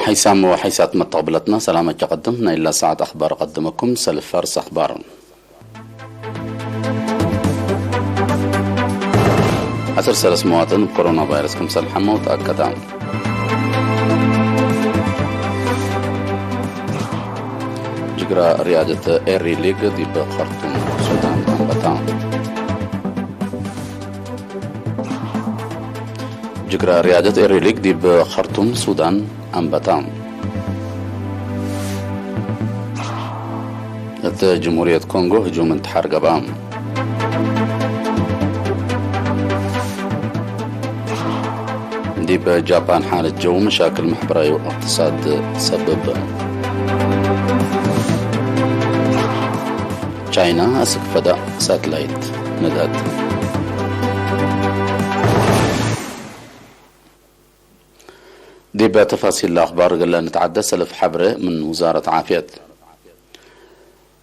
ሓይሳም ወሓይሳት መተቕብለትና ሰላም ኣቀድም ናይ ላ ሰዓት ኣኽባር ቀድመኩም ሰልፍ ፋርስ ኣኽባር። ዓሰርተ ሰለስተ መዋጥን ኮሮና ቫይረስ ክምሰል ሓመው ተኣከዳ። ጅግራ ሪያደት ኤሪ ሊግ ዲብ ኸርቱም ሱዳን ኣንበታ። ጅግራ ሪያደት ኤሪ ሊግ ዲብ ኸርቱም ሱዳን ኣንበታ። እት ጅምሁርየት ኮንጎ ህጁም እንትሓር ገብኣ። ዲብ ጃፓን ሓለት ጀው መሻክል ማሕበራዊ እቅትሳድ ሰብብ። ቻይና ኣስክ ፈዳእ ሳትላይት ነዳት። ዲብ ተፋሲል ኣኽባር ገለ ንትዓደ ሰልፍ ሓብረ ምን ውዛረት ዓፍየት።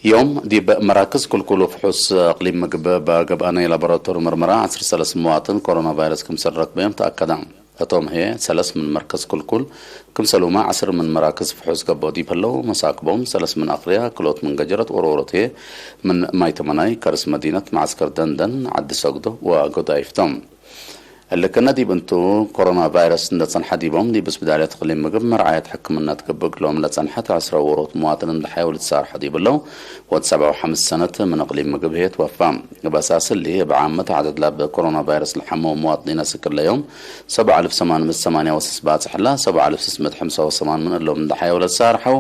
ዮም ዲብ መራክዝ ኩልኩሉ ፍሑስ ኣቕሊም ምግብ በገብኣ ናይ ላቦራቶሪ ምርመራ ዓሰርተ ሰለስተ መዋጥን ኮሮና ቫይረስ ክምሰል ረክበዮም ተኣከዳ። እቶም ህየ ሰለስ ምን መርከዝ ኩልኩል ክምሰሉማ ዓስር ምን መራክዝ ፍሑስ ገቦ ዲብ ህለው መሳክቦም ሰለስ ምን ኣኽርያ ክሎት ምን ገጀረት ወርወሮት ህየ ምን ማይ ተመናይ ከርስ መዲነት መዓስከር ደንደን ዓዲ ሰግዶ ወጎዳይፍቶም። እልክነ ዲብ እንቱ ኮሮና ቫይረስ እንደ ጸንሐ ዲቦም ዲብ ስብዳልያት እቕሊም ምግብ መርዓየት ሕክምና ትገብእ እግሎም ለጸንሐት ዕስራ ወሮት መዋጥን እንደ ሓየው ልትሳርሖ ዲብ እለው ወድ ሰብዓ ወሓምስ ሰነት ምን እቕሊም ምግብ ህየ ትወፋ። እብ ኣሳስ እሊ እብ ዓመት ዓደድ ላብ ኮሮና ቫይረስ ለሓመው መዋጥኒን ኣስክለዮም ሰብዓ ኣልፍ ሰማን ምእት ሰማንያ ወስስ ባጽሕ እላ ሰብዓ ኣልፍ ስስ ምእት ሓምሳ ወሰማን ምን እሎም እንደ ሓየው ለትሳርሐው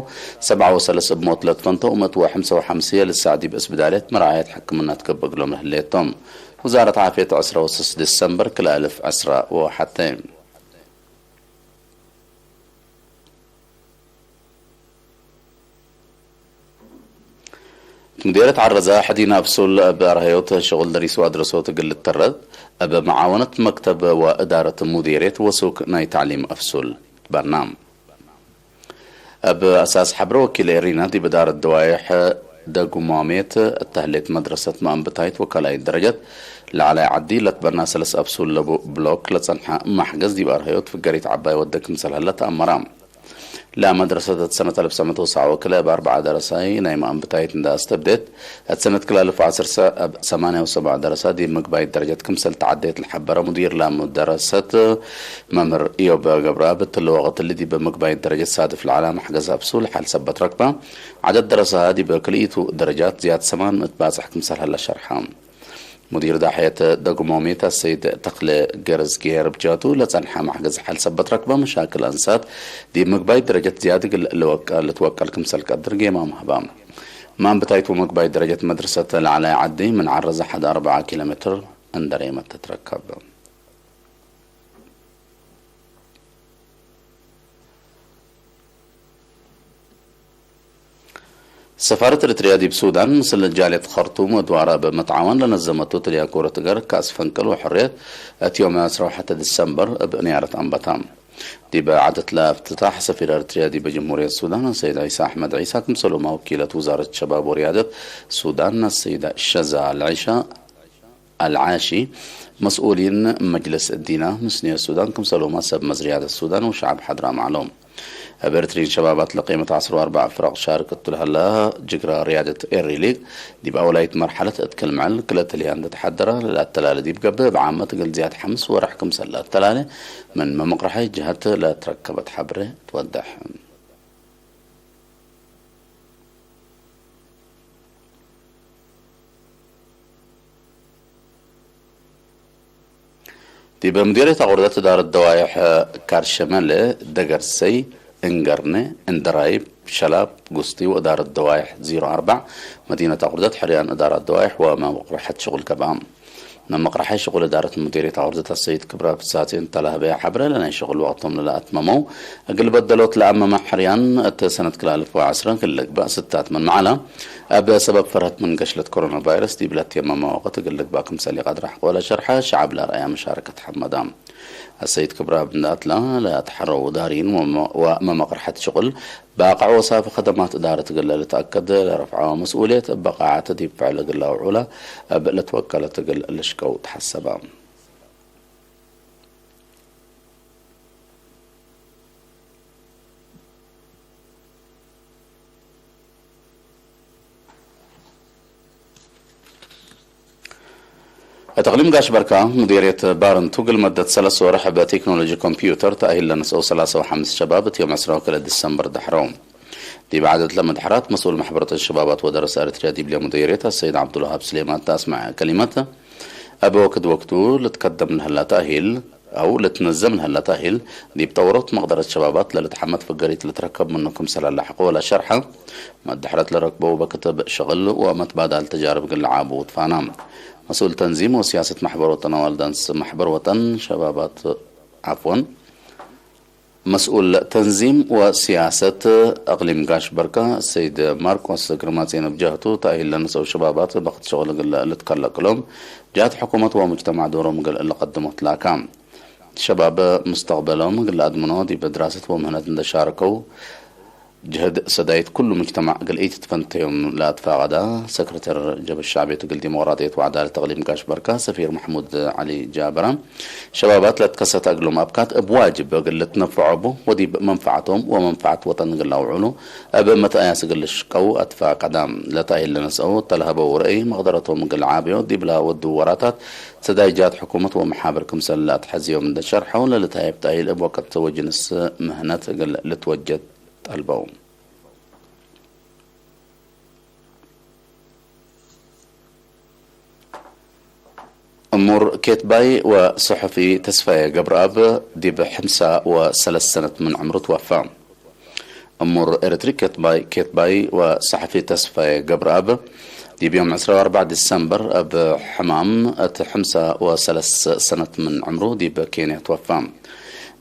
ሰብዓ ወሰለስ እብ ሞት ለትፈንተው መት ወሓምሳ ወሓምስ ህየ ልሳዕ ዲብ ስብዳልያት መርዓየት ሕክምና ትገብእ እግሎም ለህለየቶም። ውዛረት ዓፍየት ዕስራ ወስስ ዲሰምበር ክልተ ኣልፍ ዕስራ ወሓተ። እት ሙዴርየት ዓረዛ ሕዲና እብ ሱል እብ ኣርሃዮት ሽቁል ደሪሱ ኣድረሶ ትግል እተረድ እብ መዓወነት መክተብ ወእዳረት ሙዴርየት ወሱክ ናይ ታዕሊም እብ ሱል ትበና። እብ ኣሳስ ሐብረ ወኪል ኤሪና ዲብ እዳረት ደዋይሕ ደጉማሜት እተህሌት መድረሰት መኣንብታይት ወካላይት ደረጀት ለዓላይ ዓዲ ለትበና ሰለስ እብ ሱል ለቡ ብሎክ ለጸንሐ ማሕገዝ ዲብ ኣርሃዮት ፍገሪት ዓባይ ወደ ክምሰል ሀለ ተኣመራ። ለመድረሰት እት ሰነት አልፍ ሰመት ወሰዓ ወክልኤ እብ አርብዓ ደረሳይ ናይ መኣንብታይት እንዳ አስተብደት፣ እት ሰነት ክላልፍ ዓሰርተ እብ ሰማንያ ወሰብዓ ደረሳ ዲብ ምግባይት ደረጀት ክምሰል ተዓዴት ለሐበረ ሙዲር ለመድረሰት መምህር ኢዮብ ገብረኣብ፣ እትለ ወቅት እሊ ዲብ ምግባይት ደረጀት ሳድፍ ለዐላ መሕገዝ አብ ሱል ሐል ሰበት ረክባ፣ ዐደድ ደረሳ ዲብ ክልኢቱ ደረጃት ዝያድ ሰማን ምእት ባጽሕ ክምሰል ሀለ ሸርሐ። ሙዲር ዳሕየት ደጉሞሜት አሰይድ ተኽለ ገረዝጊሄር ብጃቱ፣ ለጸንሐ ማሕገዝ ሐል ሰበት ረክበ መሻክል አንሳት ዲብ ምግባይ ደረጀት ዝያድ እግል ልወቀ-፣ ልትወቀል ክምሰል ቀድር ጌማ መህባ። ማንብታይት ወምግባይ ደረጀት መድረሰት ለዓላይ ዓዲ ምን ዓረዘ ሐድ አርብዓ ኪሎ ሜትር እንደሬመት ትትረከብ። ሰፋረት ኤርትርያ ዲብ ሱዳን፣ ምስል ጃልየት ኸርቱም ወድዋራ ብምትዓወን ለነዘመቱ ትልያ ኩረት እገር ካስ ፈንቅል ወሕርየት፣ እቲ ዮም ዕስራ ወሐተ ዲሰምበር እብ ንያረት ኣንበታ። ዲብ ዓደት ለእፍትታሕ ሰፊር ኤርትርያ ዲብ ጀምሁርየት ሱዳን፣ ሰይድ ዒሳ ኣሕመድ ዒሳ፣ ክምሰሉማ ወኪለት ውዛረት ሸባብ ወርያደት ሱዳን፣ ሰይዳ ሸዛ ኣልዒሻ፣ ኣልዓሺ፣ መስኡሊን መጅልስ እዲና ምስንዮ ሱዳን ክምሰሎማ ሰብ መዝርያደት ሱዳን ወሸዓብ ሓድራም ዓሎም። እብ ኤርትሪን ሸባባት ለቄመት ዓስር ወአርባዕ ፍረቕ ሻርክ እቱ ለሀላ ጅግራ ርያደት ኤሪ ሊግ፣ ዲብ አውላይት መርሐለት እት ክል ምዕል ክልተ ልያን ለተሐደረ ለአተላለ ዲብ ገብእ፣ እብ ዓመት እግል ዝያድ ሐምስ ወርሕ ክምሰል ለአተላለ ምን መመቅረሐይ ጅሀት ለትረከበት ሐብሬ ትወደሕ። ዲብ ምዲርየት አቁርደት እዳረት ደዋይሕ ካርሸመለ፣ ደገርሰይ፣ እንገርነ፣ እንደራይብ፣ ሸላብ፣ ጉስቲ ወእዳረት ደዋይሕ ዜሮ አርባዕ መዲነት አቁርደት ሕርያን እዳራት ደዋይሕ ወመመቅረሐት ሽቁል ገብአ። መመቅረሐ ሽቁል እዳረት ሙዲርየት አቁርደት አሰይድ ክብረ ብሳቴን ተላህበያ ሐብረ ለናይ ሽቁል ወቅቶም ለለአትመመው እግል በደሎት ለአመመ ሕርያን እት ሰነት ክላልፍ ወዐስረ ክልግባእ ስታት ምን መዓላ እብ ሰበብ ፈርሀት ምን ገሽለት ኮሮና ቫይረስ ዲብ ለትየመመ ወቅት እግል ልግባእ ክምሰል ኢቀድር አሕቆለ ሸርሐ ሸዐብ ለአርአያ መሻረከት ሐመዳ። አሰይድ ክብረ ብንዳትላ ለአትሐረው ዳሪን ወመ-፣ ወመመቅርሐት ሽቁል ባቅዕ ወሳፊ ከደማት እዳረት እግል ልትአከድ ለረፍዐወ መስኡልየት እብ በቃዓት ዲብ ፍዕል እግል ለአውዑላ እብ ልትወከለት እግል ልሽቀው ተሐሰባ። እተቕሊም ጋሽ በርካ ሙዲርየት ባርንቱ ግልመደት ሰለስተ ወርሕ በቴክኖሎጂ ኮምፒውተር ተኣሂለ ንስኡ ሰላሳ ወሓምስ ሸባብ እቲ ዮም ዕስራ ወክልተ ዲሰምበር ዳሕረው ዲብ ዓደት ለመድሕራት መስኡል ማሕበረተ ሸባባት ወደረሰ ኤርትርያ ዲብልያ ሙዲርየት ኣሰይድ ዓብዱልሃብ ስሌማት ተኣስማዐ ከሊመት ኣብ ወክድ ወክቱ ልትከደም ንህላ ተኣሂል ኣው ልትነዘም ንህላ ተኣሂል ዲብ ጠውሮት መቕደረት ሸባባት ለልትሓመት ፍገሪት ልትረከብ ምኑ ክምሰል ኣላሕቆ ወላ ሸርሓ መድሕረት ለረክበው በክትብ ሽቕል ወመትባዳል ተጃርብ ግልዓቡ ትፋና መስኡል ተንዚም ወሲያሰት ማሕበር ወጠን ኣዋልዳንስ ማሕበር ወጠን ሸባባት ዓፍወን መስኡል ተንዚም ወሲያሰት ኣቕሊም ጋሽ በርካ ሰይድ ማርቆስ ግርማጼን ብጃህቱ ተኣሂለ ንሰው ሸባባት በክት ሸቕል ግለ ልትከለቅሎም ጃት ሕኩመት ወሙጅተማዕ ዶሮም ግል ለቀድሞት ላካ ሸባብ ሙስተቕበሎም ግለ ኣድምኖ ዲብ ድራሰት ወምህነት እንደሻርከው ጅህድ ሰዳይት ኩሉ ሙጅተማዕ ግልኢት ትፈንተዮም ለኣትፋቐዳ ሰክረተር ጀበ ሻዕብየት ግል ዲሞቅራጥየት ወዓዳለት ተቕሊም ጋሽ በርካ ሰፊር ማሕሙድ ዓሊ ጃበራ ሸባባት ለትከሰት እግሎም ኣብካት እብ ዋጅብ እግል ልትነፍዖ እቡ ወዲብ መንፈዓቶም ወመንፈዓት ወጠን እግል ኣውዕሉ እብ መትኣያስ እግል ልሽቀው ኣትፋቀዳ ለታይል ለነስአው እተልሀበው ርእይ መቅደረቶም እግል ዓብዮ ዲብላ ወዱ ወራታት ሰዳይ ጃት ሕኩመት ወመሓብር ክምሰል ለኣትሐዝዮም እንደ ሸርሐው ለልታየብ ጣይል እብ ወቀት ወጅንስ ምህነት እግል ልትወጀድ ጠልበው። እሙር ኬትባይ ወሰሐፊ ተስፋየ ገብረኣብ ዲብ ሕምሳ ወሰለስተ ሰነት ምን ዕምሩ ትወፋ። እሙር ኤረትሪ ኬትባይ ኬትባይ ወሰሐፊ ተስፋየ ገብረኣብ ዲብ ዮም ዕስራ ወኣርባዕ ዲሰምበር ኣብ ሕማም እቲ ሕምሳ ወሰለስተ ሰነት ምን ዕምሩ ዲብ ኬንያ ትወፋ።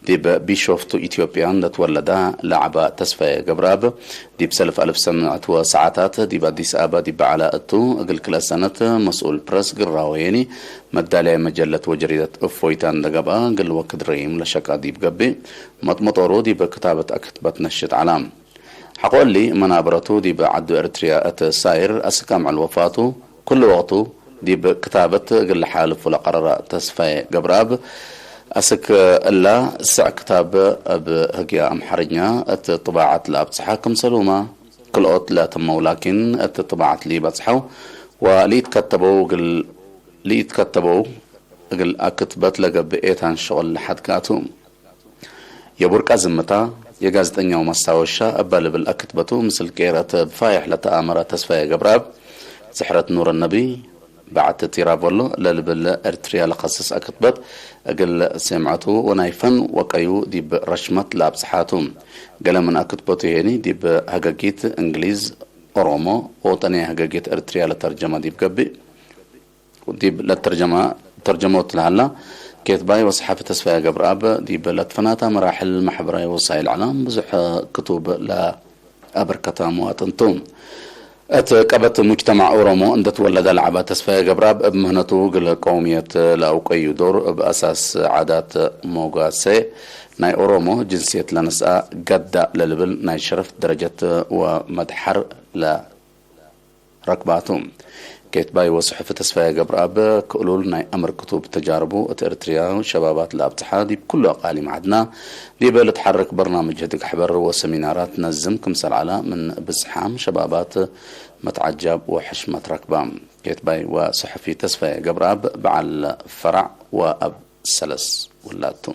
ዲብ ቢሾፍቱ ኢትዮጵያ እንደተወለዳ ለዓባ ተስፋየ ገብረኣብ ዲብ ሰልፍ ኣልፍ ሰምዕት ወሰዓታት ዲብ ኣዲስ ኣበባ ዲብ በዓላ እቱ እግል ክልኤ ሰነት መስኡል ፕረስ ግራወ የኒ መዳልያ መጀለት ወጀሪደት እፎይታ እንደገብኣ እግል ወክድ ረይም ለሸቃ ዲብ ገብእ መጥመጦሩ ዲብ ክታበት ኣክትበት ነሽጥ ዓላ። ሐቆሊ መናብረቱ ዲብ ዓዱ ኤርትርያ እት ሳይር ኣስካምዕል ወፋቱ ኩሉ ወቅቱ ዲብ ክታበት እግል ሓልፉ ለቀረራ ተስፋየ ገብረኣብ ኣስክ እላ ስዕ ክታብ እብ ህግያ ኣምሓርኛ እት ጥባዓት ለኣብጽሓ ክምሰሉማ ክልኦት ለተመው ላኪን እት ጥባዓት ሊበጽሐው ወሊኢትከተበው እግል ሊኢትከተበው እግል ኣክትበት ለገብእ ኤታን ሸቁል ለሓድጋቱ። የቡርቃ ዝምታ የጋዜጠኛው ማስታወሻ እባ ልብል ኣክትበቱ ምስል ቄረት ብፋይሕ ለተኣመረ ተስፋየ ገብረኣብ ዝሕረት ኑረ ነቢ በዓቲ ቲራቮሎ ለልብል ኤርትርያ ለኸስስ ኣክትበት እግል ሴምዐቱ ወናይ ፈን ወቀዩ ዲብ ረሽመት ለኣብጽሓቱ። ገለ ምን ኣክትበቱ ሄኒ ዲብ ሀገጊት እንግሊዝ ኦሮሞ ወጠንያ ሀገጊት ኤርትርያ ለተርጀመ ዲብ ገብእ ዲብ ለተርጀማ ተርጀሞት ለሃላ ኬትባይ ወሰሓፊ ተስፋየ ገብረኣብ ዲብ ለትፈናታ መራሕል ማሕበራዊ ወሳይል ዕላም ብዙሕ ክቱብ ለኣበርከታ መዋጥንቱ። እት ቀበት ሙጅተማዕ ኦሮሞ እንደትወለደ ለዓባ ተስፋየ ገብረኣብ እብ ምህነቱ ግለ ቀውምየት ለኣውቀዩ ዶር እብ ኣሳስ ዓዳት ሞጋሴ ናይ ኦሮሞ ጅንስየት ለነስኣ ገዳ ለልብል ናይ ሸረፍ ደረጀት ወመድሓር ለ ረክባቱ። ኬትባይ ወስሑፊ ተስፋየ ገብረኣብ ክእሉል ናይ ኣምር ክቱብ ተጃርቡ እት ኤርትርያ ሸባባት ለኣብጽሓ ዲብ ኩሉ ኣቃሊም ዓድና ዲበ ልትሓርክ በርናምጅ ህድግ ሕበር ወሰሚናራት ነዝም ክምሰል ዓላ ምን ብጽሓም ሸባባት መትዓጃብ ወሕሽመት ረክባ። ኬትባይ ወስሑፊ ተስፋየ ገብረኣብ በዓል ፈራዕ ወኣብ ሰለስ ውላድቱ።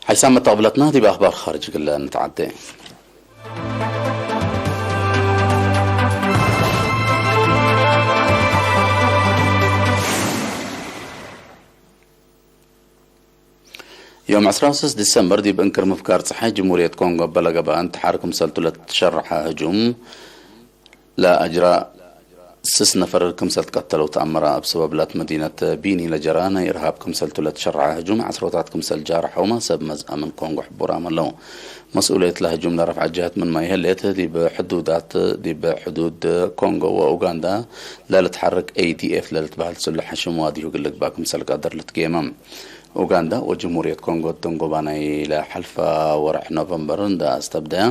ሓይሳም መተቕብለትና ዲብ ኣኽባር ኻርጅ ግለ ንትዓዴ። ዮም ዕስራ ወሰስ ዲሰምበር ዲብ እንክር ምፍጋር ጸሓይ ጅሙርየት ኮንጎ በለገባ እንትሓር ክምሰልቱ ለትሸርሐ ህጁም ለኣጅራ ስስ ነፈር ክምሰል ትቀተለው ተኣመራ። ኣብ ሰበብ ላት መዲነት ቢኒ ለጀራ ናይ እርሃብ ክምሰልቱ ለትሸርሐ ህጁም ዓስሮታት ክምሰል ጃርሐውማ ሰብ መዝኣምን ኮንጎ ሕቡራም ኣለው። መስኡልየት ለህጁም ለረፍዓ ጀህት ምን ማይ ህሌት ዲብ ሕዱዳት ዲብ ሕዱድ ኮንጎ ወኡጋንዳ ለልትሓርክ ኤ ዲ ኤፍ ለልትበሃል ስሉሕ ሽም ዋዲሁ ግልግባ ክምሰል ቀደር ልትጌመ። ኡጋንዳ ወጅምሁርየት ኮንጎ ደንጎባ ናይ ለሐልፋ ወርሕ ኖቨምበር እንዳ ኣስተብደያ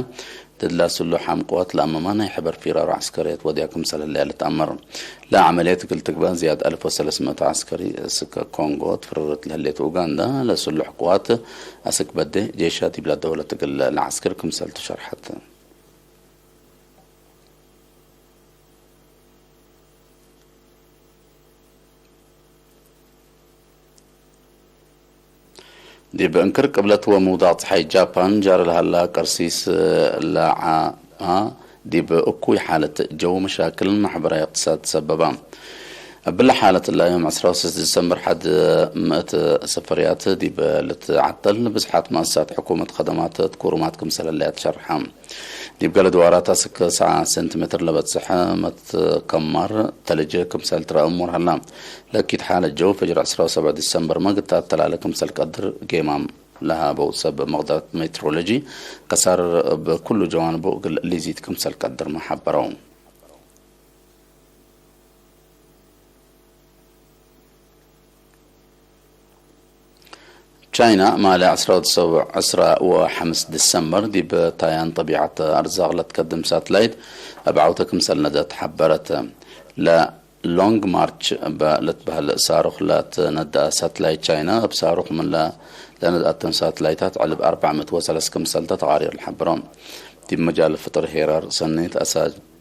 ድላ ስሉ ሓምቆት ለአመማ ናይ ሕበር ፊራሮ ዓስከርየት ወዲያ ክምሰል ህለያ ልትአመር። ለዓመልየት እግል ትግባ ዝያድ አልፍ ወሰለስመቶ ዓስከሪ እስከ ኮንጎ ትፍርርት ለህሌት ኡጋንዳ ለስሉሕ ቅዋት አስክ በዴ ጄሻ ዲብላ ደወለት እግል ለዓስክር ክምሰል ተሸርሐት። ዲብ እንክር ቅብለት ወምውዳቕ ፀሓይ ጃፓን ጃር ለሃላ ቀርሲስ ለዓባ ዲብ እኩይ ሓለት ጀው መሻክል ማሕበራዊ እቅትሳድ ሰበባ። እብለ ሓለት እላ ዮም ዕስራ ወሰለስተ ዲሰምበር ሓድ ምእት ሰፈርያት ዲብ ልትዓጠል ብዝሓት ማእሳት ሕኩመት ኸደማት ትኩሩማት ክምሰለለያ ትሸርሓ። ዲብ ገለ ድዋራት አስክ ሰዓ ሴንቲሜትር ለበጽሕ መትከማር ተልጅ ክምሰል ትረአ እሙር ሀላ። ለኪት ሓለ ጀው ፈጅር ዕስራ ወሰብዕ ዲሰምበር መግታት ተላለ ክምሰል ቀድር ጌማም ለሃበው ሰብ መቕደረት ሜትሮሎጂ ከሳር ብኩሉ ጀዋንቡ እግል ሊዚት ክምሰል ቀድር መሓበረው። ቻይና ማለ ዕስራ ወሰብዕ ዕስራ ወሓምስ ዲሰምበር ዲብ ታያን ጠቢዓት ኣርዛቕ ለትከድም ሳትላይት እብ ዓውተ ክምሰል ነደት ሓበረት። ለሎንግ ማርች በ ልትበህል ሳሩኽ ለትነድአ ሳትላይት ቻይና እብ ሳሩኽ ምን ለ-፣ ለነድአተን ሳትላይታት ዕልብ አርባዕ ምእት ወሰለስ ክምሰል ተተቓሪር ለሓበሮ። ዲብ መጃል ፍጥር ሄራር ሰኔት አሳ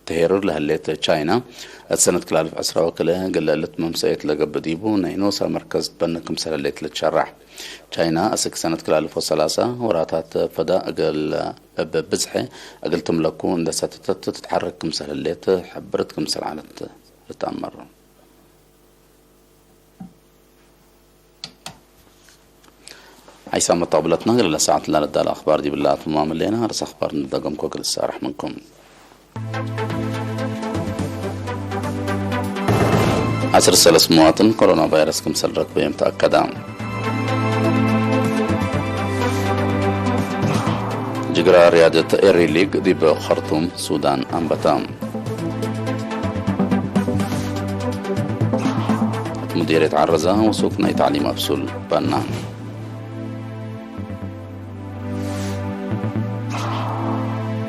ተሄርር ለህሌት ቻይና፣ እት ሰነት ክላልፍ ዕስራ ወክልኤ ግለ ልትመምሰኤት ለገብእ ዲቡ፣ ናይ ኖሳ መርከዝ ትበነ ክምሰል ህሌት ልትሸራሕ። ቻይና፣ አስክ ሰነት ክላልፍ ወሰላሳ ወራታት ፈዳ እግል እብ ብዝሐ እግል ትምለኩ እንደ ሰተተት ትትሐረክ ክምሰል ህሌት ሕብርት ክምሰል ዓለት ልትአመር። ሓይሳም መተቕብለትና ገለ ለሰዓት ላለዳለ ኣኽባር ዲብላ ኣትማም ሌና ርእሰ ኣኽባር ንደገምኮ ግልስ ኣራሕ ምንኩም። ዓሰርተ ሰለስተ መዋጥን ኮሮና ቫይረስ ክምሰል ረክበ እዮም ተኣከዳ። ጅግራ ሪያደት ኤሪ ሊግ ዲብ ኸርቱም ሱዳን ኣንበታ። እት ሙዲርየት ዓረዛ ወሱቅ ናይ ታዕሊም አብ ሱል ባና።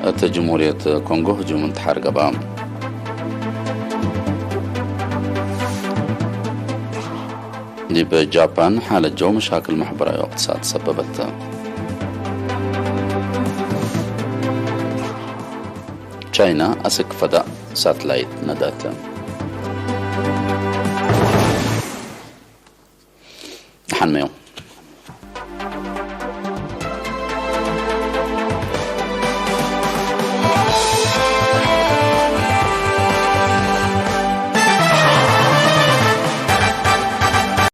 እት ጅምሁርየት ኮንጎ ህጁም እንተሓርገባ። ዲብ ጃፓን ሓለት ጀው መሻክል ማሕበራዊ እቅትሳድ ሰበበት። ቻይና አስክ ፈዳእ ሳትላይት ነዳት። ደሓን መዮም።